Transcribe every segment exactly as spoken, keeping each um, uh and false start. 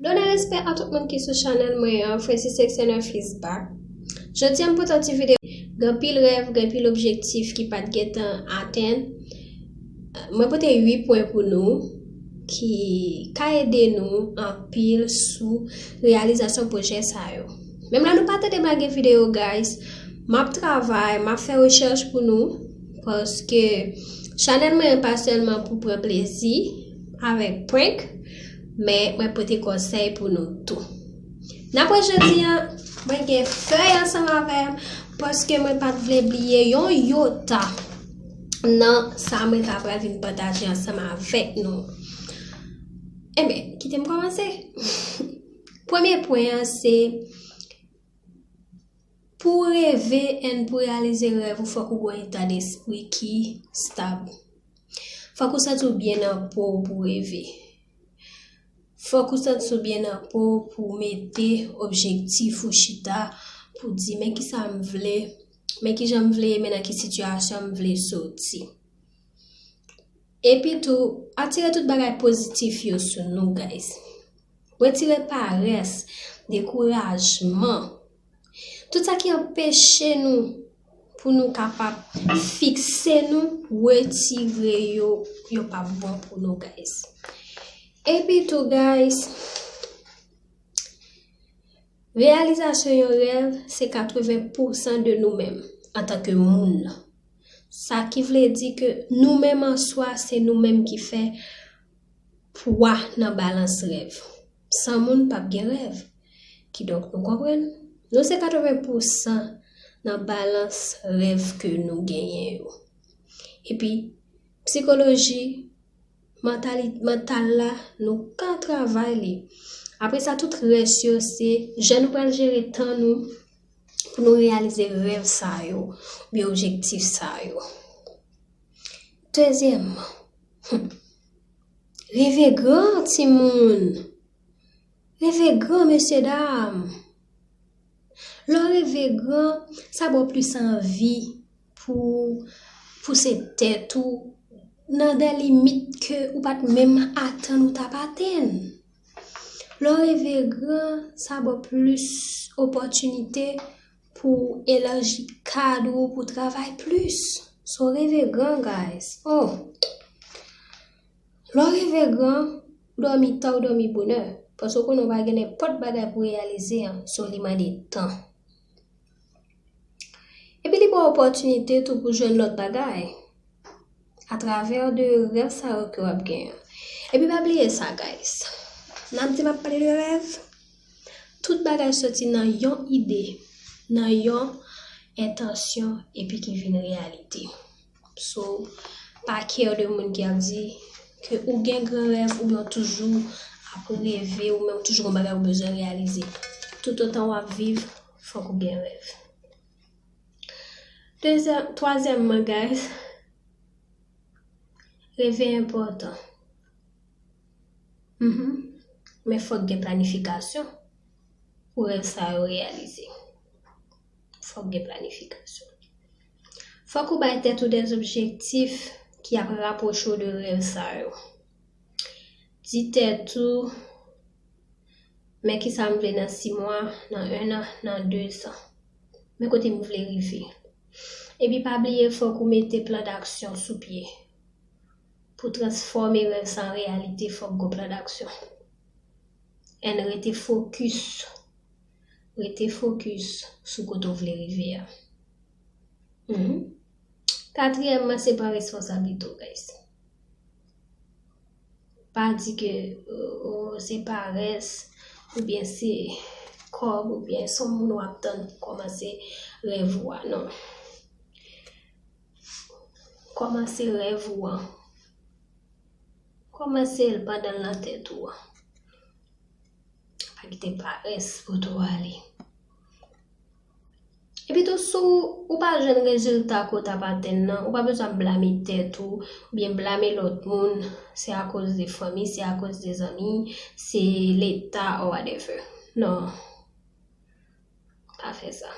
Donnen respè a tout moun ki sou chanèl mwen an, Francis Sexton Fils Back. Jodi a m pote yon ti videyo. Gen anpil rèv, gen anpil objektif ki pa t gentan atenn. Mwen pote uit pwen pou nou ki ka ede nou anpil sou reyalizasyon pwojè sa yo. Menm lè nou pa tande m lage videyo, guys, m ap travay, m ap fè rechèch pou nou, paske chanèl mwen pa sèlman pou pran plezi avèk prank, men mwen pote konsèy pou nou tou. Nan pwen jodi a, mwen gen fèy ansanm avè m, paske mwen pa t vle bliye yon yota nan sa mwen ta pral vin pataje ansanm avèk nou. Enben, kite m kòmanse. Premye pwen an se, pou w reve and pou w reyalize rèv ou, fòk ou gen yon eta despri ki stab. Fòk ou santi w byen nan po w pou w reve. Fòk ou santi w byen nan po w pou w mete objektif ou chita, pou w di, men kisa m vle, men kijan m vle ye, men nan ki sitiyasyon m vle soti. Epi tou, atire tout bagay pozitif yo sou nou, guys. Retire parès, dekourajman, tout sa ki anpeche nou pou nou kapab fikse nou, retire yo, yo p ap bon pou nou, guys. Epi tou, guys, reyalizasyon yon rèv se katreven pousan de nou menm antanke moun. Sa ki vle di ke nou menm an swa, se nou menm ki fè pwa nan balans rèv. San moun, p ap gen rèv. Kidonk, nou konprann, nou se katreven pousan nan balans rèv ke nou genyen yo. Epi, sikoloji, mantali-, mantal la, nou ka travay li. Apre sa, tout rès yo, se jan nou pral jere tan nou pou nou reyalize rèv sa yo, oubyen objektif sa yo. Dezyèmman, reve gran, timoun. Reve gran, mesye dam. Lè w reve gran, sa ba w plis anvi pou pouse tèt ou nan de limit ke ou pa t menm atann ou t ap atenn. Lè w reve gran, sa ba w plis opòtinite pou elaji kad ou, pou travay plis. So, reve gran, guys. Oh! Lè w reve gran, ou dòmi ta, ou dòmi bonè. Paske w konnen w pa gen nenpòt bagay pou w reyalize an, so li mande tan. Epi li ba w opòtinite tou pou jwenn lòt bagay atravè de rèv sa yo ke w ap genyen. Epi pa bliye sa, guys. Nan di m ap pale de rèv, tout bagay soti nan yon ide, nan yon entansyon, epi ki vin reyalite. So, pa kè de moun ki ap di ke ou gen gran rèv oubyen w toujou ap reve, oubyen w toujou gen bagay ou bezwen reyalize. Toutotan w ap viv, fòk ou gen rèv. Dezyè-, twazyèmman, guys, reve enpòtan. Mhm. Men fòk gen planifikasyon pou rèv sa yo reyalize. Fòk gen planifikasyon. Fòk ou bay tèt ou de objektif ki ap rapwoche w de rèv sa yo. Di tèt ou, men kisa m vle nan sis mwa, nan en an, nan de zan. Men kote m vle rive. Epi pa bliye, fòk ou mete plan d'aksyon sou pye. Pou transfòme rèv sa an reyalite, fòk gen plan d'aksyon. And rete focus. Rete focus sou kote w vle rive a. Mhm. Katriyèmman, se pran responsablite w, guys. Pa di ke, o, o, se parès, oubyen se kòb, oubyen se yon moun w ap tann pou kòmanse rèv ou a, non. Kòmanse rèv ou an. Kòmanse l pandan l nan tèt ou an. Pa kite parès pote w ale. Epi tou, si w pa jwenn rezilta ke w t ap atann nan, ou pa bezwen ap blame tèt ou, oubyen blame lòt moun, se akoz de fanmi, se akoz de zanmi, se leta, or whatever. Non. Pa fè sa.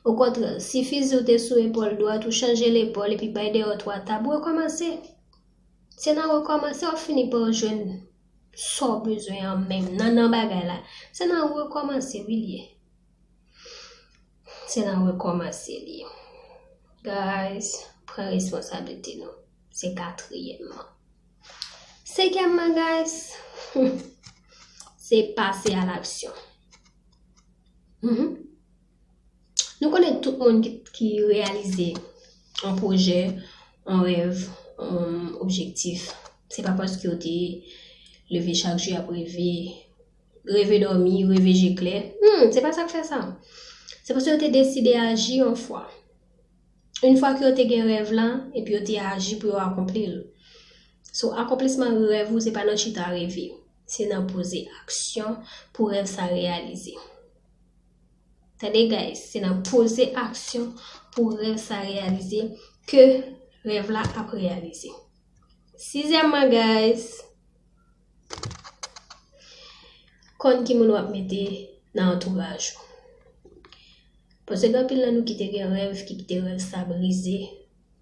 Okontrè, si fizi w te sou epòl dwat, ou chanje lepòl epi bay dèyè w twa tap, ou rekòmanse. Se nan rekòmanse w ap fini pa jwenn sa w bezwen an menm, nan, nan bagay la. Se nan rekòmanse wi l ye. Se nan rekòmanse l ye. Guys, pran responsablite nou. Se katriyèmman. Senkyèmman, guys, se pase a laksyon. Mhm. Nou konnen tout moun ki, ki reyalize yon pwojè, yon rèv, yon objektif. Se pa paske yo te leve chak jou y ap reve, reve dòmi, reve je klè. Hmm, se pa sa k fè sa. Se paske yo te deside aji yon fwa. Yon fwa ke yo te gen rèv la, epi yo te aji pou yo akonpli l. So, akonplisman rèv ou, se pa nan chita reve. Se nan poze aksyon pou rèv sa reyalize. Tande, guys, se nan poze aksyon pou rèv sa reyalize ke rèv la ap reyalize. Sizyèmman, guys, konn ki moun w ap mete nan antouraj ou. Paske gen anpil nan nou ki te gen rèv, ki kite rèv sa brize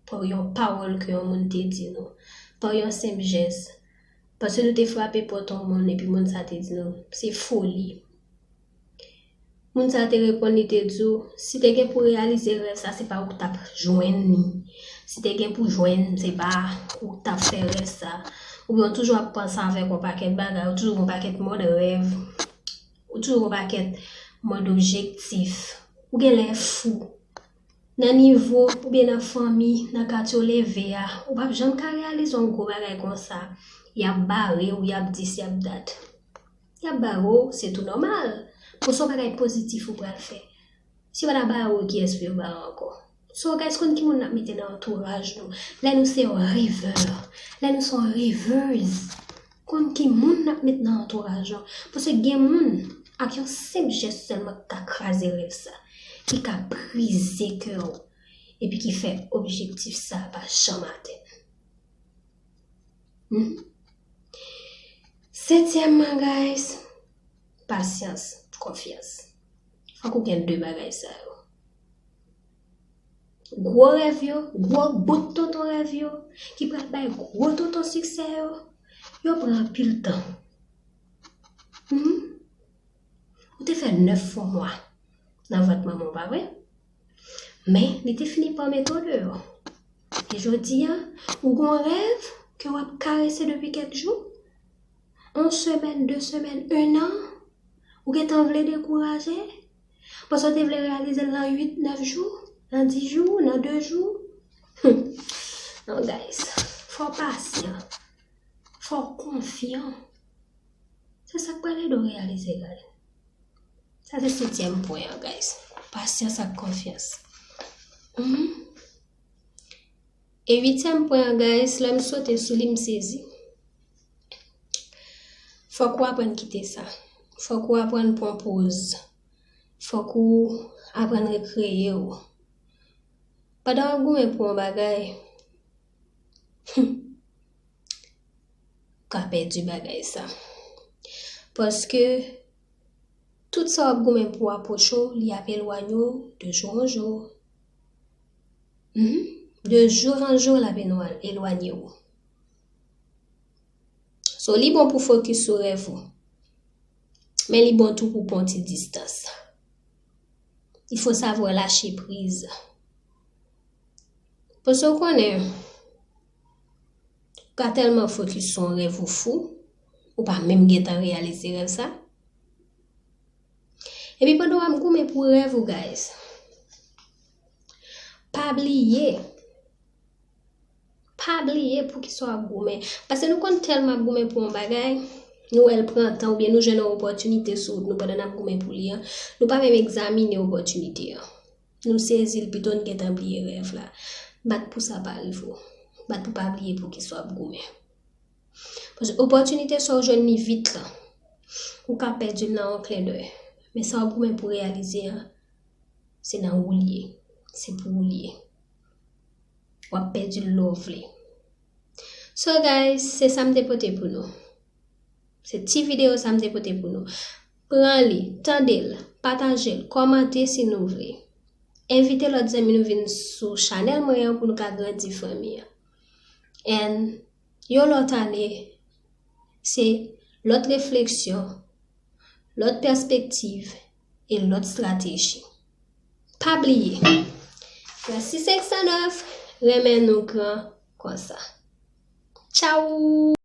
pa yon pawòl ke yon moun te di nou, pa yon senp jès. Paske nou te frape pòt yon moun, epi moun sa te di nou, se foli. Moun sa te reponn, li te di w, si te gen pou reyalize rèv sa, se pa ou k t ap jwenn li. Si te gen pou jwenn, se pa ou k t ap fè rèv sa. Oubyen w toujou ap panse avèk yon pakèt bagay, ou toujou gen yon pakèt mòd rèv, ou toujou gen yon pakèt mòd objektif. Ou genlè fou. Nan nivo oubyen nan fanmi, nan katye w leve a, ou p ap janm ka reyalize yon gwo bagay konsa. Y ap bare w, y ap dis, y ap dat. Y ap bare w, se tou nòmal. Bon, se yon bagay pozitif ou pral fè. Si yo pa ta bare w, kiyès pou yo bare w ankò? So, guys, konn ki moun n ap mete nan antouraj nou. Lè nou se yon revè, lè nou se yon revèz, konn ki moun n ap met nan antouraj nou. Paske gen moun, ak yon senp jès sèlman, ki ka kraze rèv sa, ki ka brize kè w, epi ki fè objektif sa pa janm atenn. Hmm? Setyèmman, guys, pasyans, konfyans. Fòk ou gen de bagay sa yo. Gwo rèv yo, gwo bout tonton rèv yo, ki pral bay gwo tonton siksè yo, yo pran anpil tan. Hmm? Ou te fè nèf fwa mwa nan vant manman w, pa vre? Men, li te fini pa mete w deyò. E jodi a, ou gon rèv ke w ap karese depi kèk jou? Yon semèn, de semèn, en an? Ou gentan vle dekouraje? Paske w te vle reyalize l nan uit, nèf jou? Nan dis jou? Nan de jou? Non, guys. Fò w pasyan. Fò w konfyan. Se sa k pral ede w reyalize, guys. Sa se setyèm pwen an, guys. Pasyans ak konfyans. Mhm. E uityèm pwen an, guys, lè m sote sou li, m sezi. Fòk ou aprann kite sa. Fòk ou aprann pran poz. Fòk ou aprann rekreye w. Pandan w ap goumen pou yon bagay, ou ka pèdi bagay sa. Paske tout sa w ap goumen pou apwoche w, li ap elwanye w de jou an jou. Mhm. De jou an jou, l ap enwa-, elwanye w. So, li bon pou fokis sou rèv ou. Men li bon tou pou pran ti distans. Il faut savoir lâcher prise. Paske w konnen, ou ka tèlman fokis sou yon rèv ou fou, ou pa menm gentan reyalize rèv sa. Epi pandan w ap goumen pou rèv ou, guys, pa bliye, pa bliye poukisa w ap goumen. Paske nou konn tèlman ap goumen pou yon bagay, nou wè l pran tan oubyen nou jwenn yon opòtinite sou wout nou pandan n ap goumen pou li an, nou pa menm egzamine opòtinite an. Nou sezi l pito n gentan bliye rèv la. Bat pou sa pa rive w. Bat pou pa bliye poukisa w ap goumen. Paske opòtinite sa w jwenn li vit lan, ou ka pèdi l nan yon klendèy. Men sa w ap goumen pou reyalize an, se nan ou l ye. Se pou ou l ye. W ap pèdi l lè w vle. So guys, se sa m te pote pou nou. Se ti videyo sa m te pote pou nou. Pran li, tande l, pataje l, kòmante si nou vle. Envite lòt zanmi nou vin sou chanèl mwen an pou nou ka grandi fanmi an. And yon lòt ane, se lòt refleksyon, lòt pèspektiv e lòt estrateji. Pa bliye, Francis Exanov renmen nou gran konsa. Tchao!